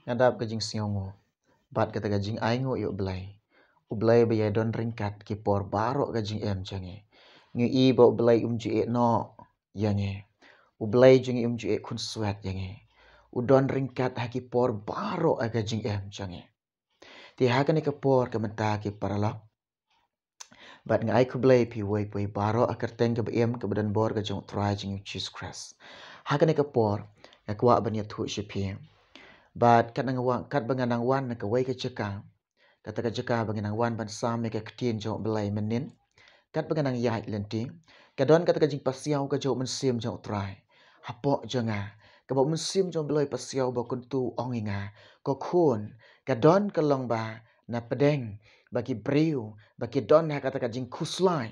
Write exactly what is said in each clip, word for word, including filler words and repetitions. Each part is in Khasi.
Nga dap ka jingsngewnguh bad kata ka jingainguh ïa U Blei. U Blei ba ïa don ryngkat ki por baroh ka jingim jong ngi. Ngi i ba U Blei um ju ïeh noh ïa ngi. U Blei jong ngi um ju ïeh khunswet ïa ngi. U don ryngkat ha ki por baroh ka jingim jong ngi. Te ha kane ka por ka mynta ki paralok, bad nga ai khublei phi wei phi wei baroh ha ka kyrteng kaba im kaba don bor ka jong U Trai jong ngi U Jisu Khrist. Ha kane ka por nga kwah ban ïathuh sha phi. Bad kat nang wan, kat ba nga nang wan na kawei ka jaka, kata ka jaka ba nga nang wan ban sam ïa ka ktien jong U Blei mynnin, kat ba nga nang ïaid lynti, ka don kata ka jingpasiaw ka jong U Mynsiem jong U Trai hapoh jong nga. Kaba U Mynsiem jong U Blei pasiaw ba kyntu ong ïa nga, ko khun, ka don ka long ba na pdeng ba ki briew ba ki don ha kata ka jingkhuslai,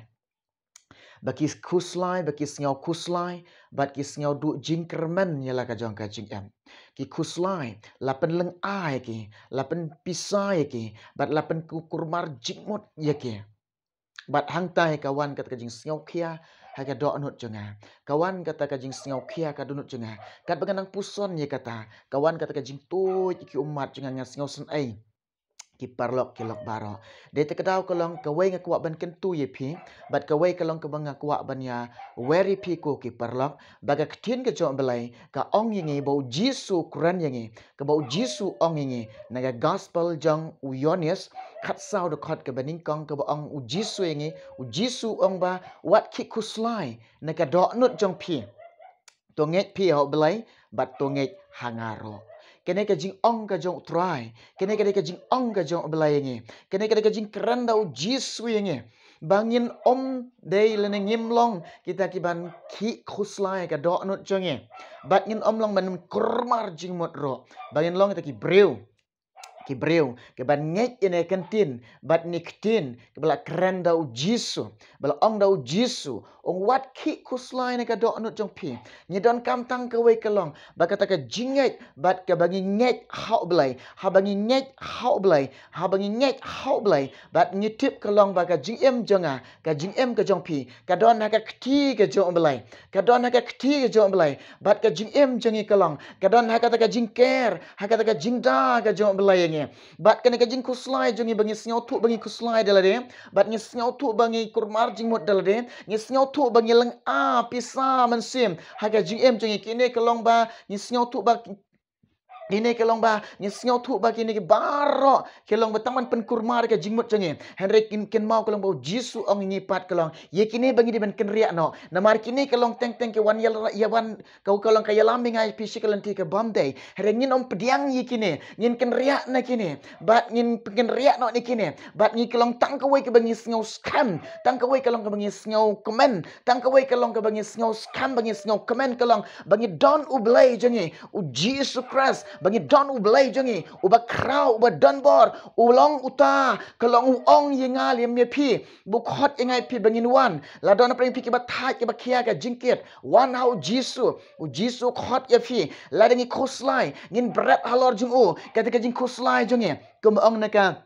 ba ki khuslai, ba ki sngew khuslai, bad ki sngew duh jingkyrmen ïa la ka jong ka jingim. Ki khuslai, la pynlyngngoh ïa ki, la pynpisa ïa ki, bad la pynku- kurmar jingmut ïa ki. Bad hangtai ka wan kata ka jingsngewkhia ha ka dohnud jong nga. Ka wan kata ka jingsngewkhia ha ka dohnud jong nga. Kat ba nga nang puson ïa kata, ka wan kata ka jingtuid ïa ki ummat jong nga, nga sngew sngewsynei. Ki paralok ki lok baroh, dei te ka daw ka long kawei nga kwah ban kyntu ïa phi, bad kawei ka long kaba nga kwah ban ïa wer ïa phi ko ki paralok, ba ka ktien ka jong U Blei ka ong ïa ngi ba U Jisu u kren ïa ngi, kaba U Jisu u ong ïa ngi na ka gospel jong u Ïoannis khatsaw dkhot kaba nyngkong, kaba ong U Jisu ïa ngi, U Jisu u ong ba wat khih khuslai na ka dohnud jong phi. To ngeit phi ha U Blei bad to ngeit ha nga ruh. Kane ka jingong ka jong U Trai, kane ka dei ka jingong ka jong U Blei ïa ngi. Kane ka dei ka jingkren da U Jisu ïa ngi, ba ngin ym dei lane ngim long kita kiban khih khuslai ka dohnud jong ngi, bad ngin ym long ban kurmar jingmut ruh, ba ngin long kita ki briew, ki briew kiban ngeit ïa kane ka ktien, bad kane ka ktien kaba la kren da U Jisu, ba la ong da U Jisu, ong wat khih khuslai na ka dohnud jong phi. Ngi donkam tang kawei ka long ba kata ka jingngeit, bad kaba ngi ngeit ha U Blei, haba ngi ngeit ha U Blei, haba ngi ngeit ha U Blei, bad ngi tip ka long ba ka jingim jong nga, ka jingim ka jong phi, ka don ha ka kti ka jong U Blei, ka don ha ka kti ka jong U Blei, bad ka jingim jong ngi ka long ka don ha kata ka jingker, ha kata ka jingda ka jong U Blei ïa ngi. Bad kane ka jingkhuslai jong ngi ba ngi sngewthuh ba ngi khuslai da lade, bad ngi sngewthuh ba ngi kurmar jingmut da lade, ngi sngewthuh ba ngi lyngngoh pisa mynsiem ha ka jingim jong ngi, kine ka long ba ngi sngewthuh ba kine ka long ba ngi sngewthuh ba kine ki baroh ki long ba tang ban pynkurmar ka jingmut jong ngi. Hynrei kin, kynmaw ka long ba U Jisu ong ïa ngi pat ka long, ïa kine ba ngi dei ban kynriah noh. Namar kine ka long teng teng ki wan ïa la-, ïa wan, ka, ka long ka ïalam ïa nga ïa phi sha ka lynti ka bym dei. Hynrei ngin ym pdiang ïa kine, ngin kynriah na kine, bad ngin kynriah noh na kine, bad ngi ka long tang kawei kaba ngi sngew skhem, tang kawei ka long kaba ngi sngew kmen, tang kawei ka long kaba ngi sngew skhem, ba ngi sngew kmen ka long ba ngi don U Blei jong ngi, U Jisu Khrist, ba ngi don U Blei jong ngi, uba khraw, uba don bor, u long uta ka long u ong ïa nga lem ïa phi, ba u khot ïa nga ïa phi ba ngin wan. La don hapdeng phi kiba thait kiba khia ka jingkit, wan ha U Jisu, U Jisu u khot ïa phi. Lada ngi khuslai, ngin bret halor jong u, kata ka jingkhuslai jong ngi. Kumba ong na ka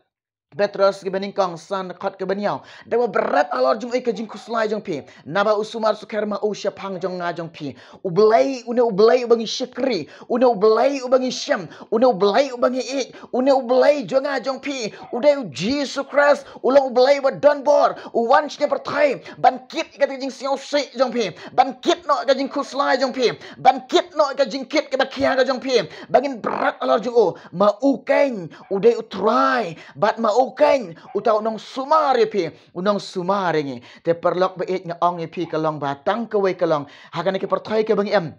Petros kaba nyngkong san dkhot kaba hynñiew, da ba bret halor jong u ïa ka jingkhuslai jong phi, naba u sumar sukher ma u shaphang jong nga jong phi. U Blei, une U Blei uba ngi shakri, une U Blei uba ngi shem, une U Blei uba ngi ïeit, une U Blei jong nga jong phi, u dei U Jisu Khrist, u long U Blei uba don bor, u wan shane pyrthei ban kit ïa ka jingsngewsih jong phi, ban kit noh ïa ka jingkhuslai jong phi, ban kit noh ïa ka jingkit kaba khia ka jong phi, ba ngin bret halor jong u, ma u keiñ u dei U Trai, bad ma u keiñ uta u nongsumar ïa phi, u nongsumar ïa ngi. Te paralok ba ïeit, nga ong ïa phi ka long ba tang kawei ka long ha kane ka pyrthei kaba ngi im,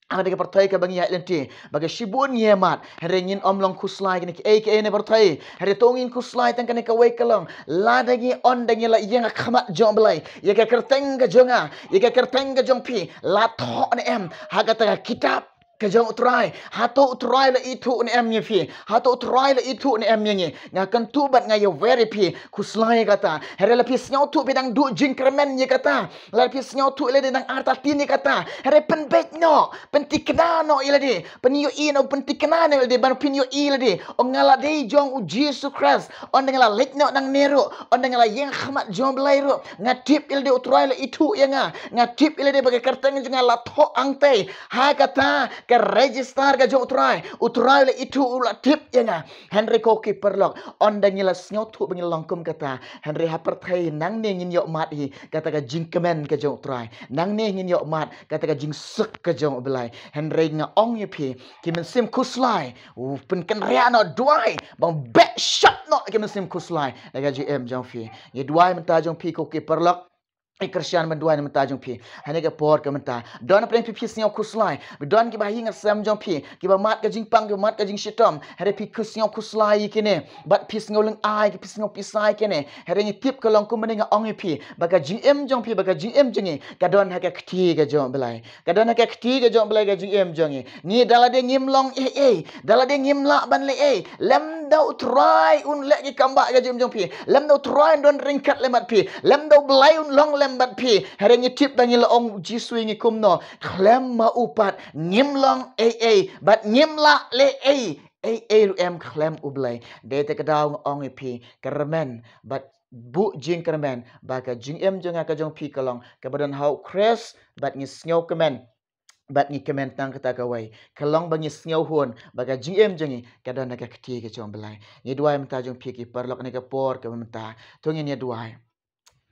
ha kane ka pyrthei kaba ngi ïaid lynti, ba ka shibun ngi ïa mad. Hynrei ngin ym long khuslai kine kiei kiei na pyrthei. Hynrei to ngin khuslai tang kane kawei ka long, lada ngi ong da ngi la ïeng ha khmat jong U Blei, ïa ka kyrteng ka jong nga, ïa ka kyrteng ka jong phi la thoh ne em ha kata ka kitab ka jong U Trai? Hato U Trai la ithuh ne em ïa phi? Hato U Trai la ithuh ne em ïa ngi? Nga kyntu bad nga ïa wer ïa phi, khuslai ïa kata. Hynrei la phi sngewthuh phi dang duh jingkyrmen ïa kata, la phi sngewthuh ïa lade dang artatien ïa kata, hynrei pynbeit noh, pynthikna noh ïa lade, pynïohi noh, pynthikna noh ïa lade, ban phin ïohi ïa lade, ong nga la dei jong U Jisu Khrist, ong da nga la leit noh nangne ruh, ong da nga la ïeng ha khmat jong U Blei ruh, nga tip ïa lade U Trai la ithuh ïa nga, nga tip ïa lade ba ka kyrteng jong nga la thoh hangtei ha kata ka register ka jong U Trai. U Trai u la ithuh, u la tip ïa nga. Hynrei ko ki paralok, ynda ngi la sngewthuh ba ngi la long kum kata, hynrei ha pyrthei nangne ngin ïoh mad hi kata ka jingkmen ka jong U Trai. Nangne ngin ïoh mad kata ka jingsuk ka jong U Blei. Hynrei nga ong ïa phi, ki mynsiem khuslai, u pynkynriah noh, duwai ba ym beh shop noh ki mynsiem khuslai na ka jingim jong phi. Ngi duwai mynta jong phi ko ki paralok. I Khristan, ban duwai na mynta jong phi. Hane ka por ka mynta, don hapdeng phi, phi sngew khuslai. Don kiba ha ïing ha sem jong phi, kiba mad ka jingpang, kiba mad ka jingshitom. Hynrei phi sngew khuslai ïa kine, bad phi sngew lyngngai, phi sngew pisa ïa kine. Hynrei ngi tip ka long kumne, nga ong ïa phi ba ka jingim jong phi, ba ka jingim jong ngi, ka don ha ka kti ka jong U Blei. Ka don ha ka kti ka jong U Blei ka jingim jong ngi. Ngi da lade ngim long ei ei, da lade ngim lah ban leh ei, lymda U Trai un leh ki kam bah ka jingim jong phi, lymda U Trai un don ryngkat lem bad phi, lymda U Blei un long lem bad phi. Hynrei ngi tip ba ngi la ong Jisu ïa ngi kumno, khlem ma u pat ngim long ei ei bad ngim lah leh ei ei ei ruh em khlem U Blei. Dei te ka daw nga ong ïa phi, kyrmen bad buh jingkyrmen ba ka jingim jong nga ka jong phi ka long kaba don ha U Khrist, bad ngi sngewkmen, bad ngi kmen tang kata kawei, ka long ba ngi sngewhun ba ka jingim jong ngi ka don ha ka kti ka jong U Blei. Ngi duwai mynta jong phi ki paralok, hane ka por kaba mynta, to ngin ïa duwai.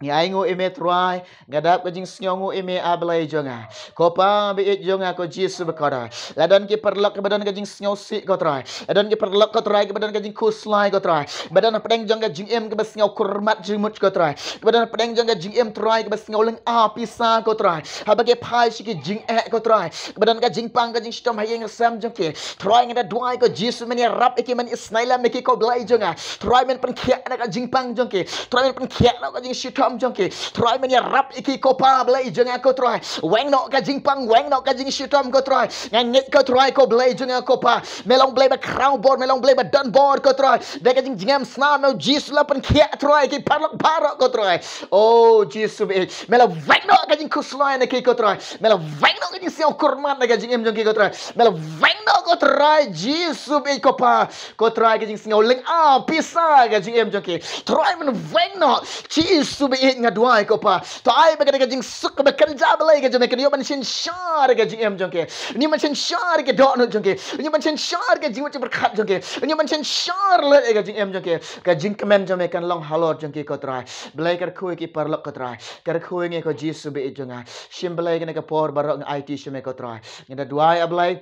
Ngi ainguh ïa me Trai, nga dap ka jingsngewnguh ïa me, A Blei jong nga. Ko Pa ba ïeit jong nga, ko Jisu bakordor. La don ki paralok kiba don ka jingsngewsih, ko Trai. La don ki paralok, ko Trai, kiba don ka jingkhuslai, ko Trai, ba don hapdeng jong ka jingim kaba sngew kurmat jingmut, ko Trai, ba don hapdeng jong ka jingim, Trai, kaba sngew lyngngai pisa, ko Trai, haba ki phai sha ki jingeh, ko Trai, ba don ka jingpang ka jingshitom ha ïing ha sem jong ki. Trai, nga da duwai, ko Jisu, men ïarap ïa ki, men isynei lem ïa ki, ko Blei jong nga. Trai, men pynkhiah na ka jingpang jong ki. Trai, men pynkhiah na ka jingshitom jong ki. Trai, men ïarap ïa ki, ko Pa Blei jong nga, ko Trai. Weng noh ka jingpang, weng noh ka jingshitom, ko Trai. Nga ngeit, ko Trai, ko Blei jong nga, ko Pa, me long Blei ba khraw bor, me long Blei ba don bor, ko Trai. Da ka jingjngem snam, me, Jisu, la pynkhiah, Trai, ki paralok baroh, ko Trai. O Jisu baieit, me la weng noh ka jingkhuslai na ki, ko Trai. Me la weng noh ka jingsngew kurmat na ka jingim jong ki, ko Trai. Me la weng noh, ko Trai Jisu baieit, ko Pa. Ko Trai, ka jingsngew lyngngai pisa ka jingim jong ki. Trai, men weng noh, Jisu baieit, nga duwai, ko Pa. To ai ba ka, ka jingsuk ba kynja, Blei, ka jong me kan ïoh ban synshar ka jingim jong ki. Ïoh ban synshar ka dohnud jong ki. Ïoh ban synshar ka jingmut jingpyrkhat jong ki. Ïoh ban synshar leh ka jingim jong ki. Ka jingkmen jong me kan long halor jong ki, ko Trai. Blei, kyrkhu ïa ki paralok, ko Trai. Kyrkhu ïa ngi, ko Jisu baieit jong nga. Shim, Blei, kane ka por baroh nga aiti sha me, ko Trai. Nga da duwai, A Blei,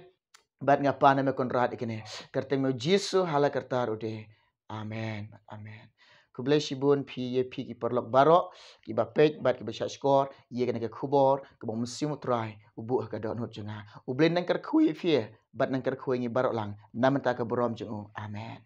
bad nga pan ha me, Kynrad, ïa kine. Kyrteng me, Jisu, ha la kartar u dei. Amen. Amen. Khublei shibun phi, ïa phi ki paralok baroh kiba peit bad kiba shahshkor ïa kane ka khubor kaba U Mynsiem U Trai u buh ha ka dohnud jong nga. U Blei un kyrkhu ïa phi bad un kyrkhu ïa ngi baroh lang na bynta ka burom jong u. Amen.